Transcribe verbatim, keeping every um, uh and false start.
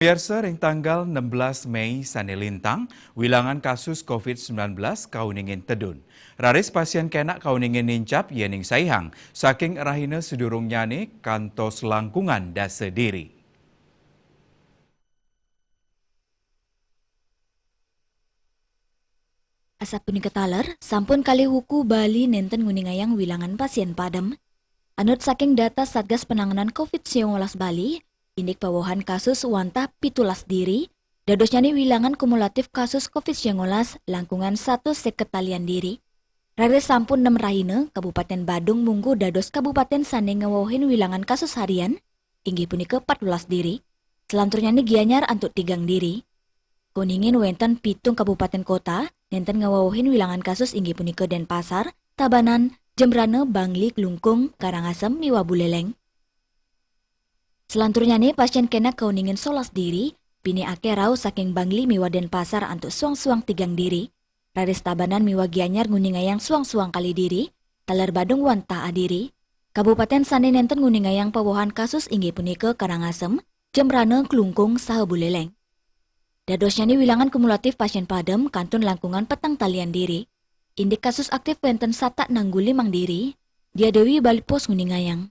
Pemirsa, ring tanggal enam belas Mei sane lintang, wilangan kasus covid sembilan belas kauningin tedun. Raris pasien kenak kauningin nincap yening saihang saking rahina sedurungnyane kantos langkungan dasa diri. Asapunika taler, sampun kalih wuku Bali nenten nguningayang wilangan pasien padem. Anut saking data Satgas Penanganan covid sembilan belas Bali, indik pawohan kasus wantah pitulas diri, dadosnyane wilangan kumulatif kasus covid sembilan belas langkungan satus seket talian diri. Raris sampun nem rahina, Kabupaten Badung mungguh dados kabupaten sane ngawewehin wilangan kasus harian, inggih punika patbelas diri. Selanturnyane Gianyar antuk tigang diri. Kauningin wenten pitung kabupaten kota nenten ngawewehin wilangan kasus, inggih punika Denpasar, Tabanan, Jembrana, Bangli, Klungkung, Karangasem, miwah Buleleng. Selanturnyane pasien kenak kauningin solas diri, pinih akeh rauh saking Bangli miwah Denpasar antuk suang-suang tigang diri. Raris Tabanan miwah Gianyar nguningayang suang-suang kalih diri, taler Badung wantah adiri. Kabupaten sane nenten nguningayang pawohan kasus inggih punika Karangasem, Jembrana, Klungkung, saha Buleleng. Dadosnyane wilangan kumulatif pasien padem kantun langkungan petang talian diri. Indik kasus aktif wenten satak nanggul limang diri, Dia Dewi Bali Post nguningayang.